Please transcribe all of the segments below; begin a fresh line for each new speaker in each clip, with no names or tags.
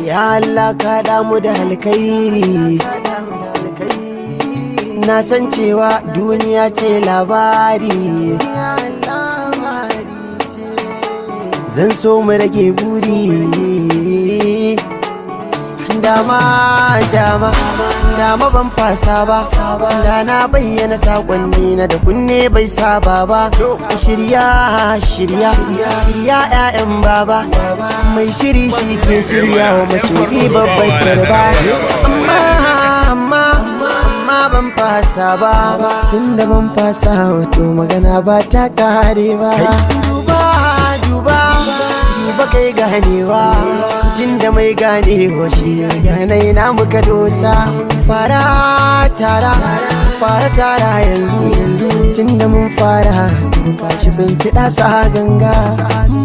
Ya Allah, ka damu da alkhairi. Na san cewa duniya ce labari. Zan so mu rage buri. Dama, dama, dama ban fasa ba. Da na bayyana sakonni na da kunne bai saba ba. Shirya, shirya, shirya, 'ya'yan baba. Mai shiri shi ke shirya wa masoyi babbar tarba. Amma, amma, amma ban fasa ba. Tunda ban fasa, wato magana ba ta kare ba. Duba, duba, duba, kai ganewa. Tunda mai ganewa shi ganai na muka dosa. Fara tara, fara tara yanzu yanzu. Tunda mun fara kashi bin kiɗa sa ganga.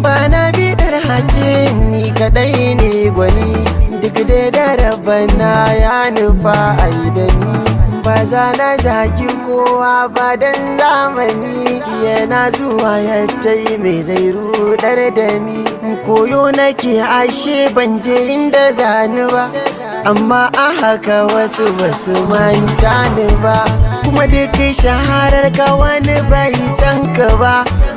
Ba na bidar hace ni kadai ne gwani. Duk dai da rabana ya nufa a yi da ni. Ba za na zagi kowa ba, dan zamani yana zuwa ya tai mai zai rudar da ni. Koyo nake, ashe ban je inda zani ba, amma a haka wasu basu manta ni ba. Kuma duk shaharar ka, wani bai san ka ba,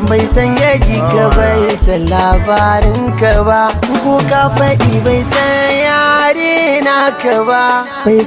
bai san ya ji ka, bai san labarin ka ba. Ko ka faɗi, bai san yare naka ba, bai.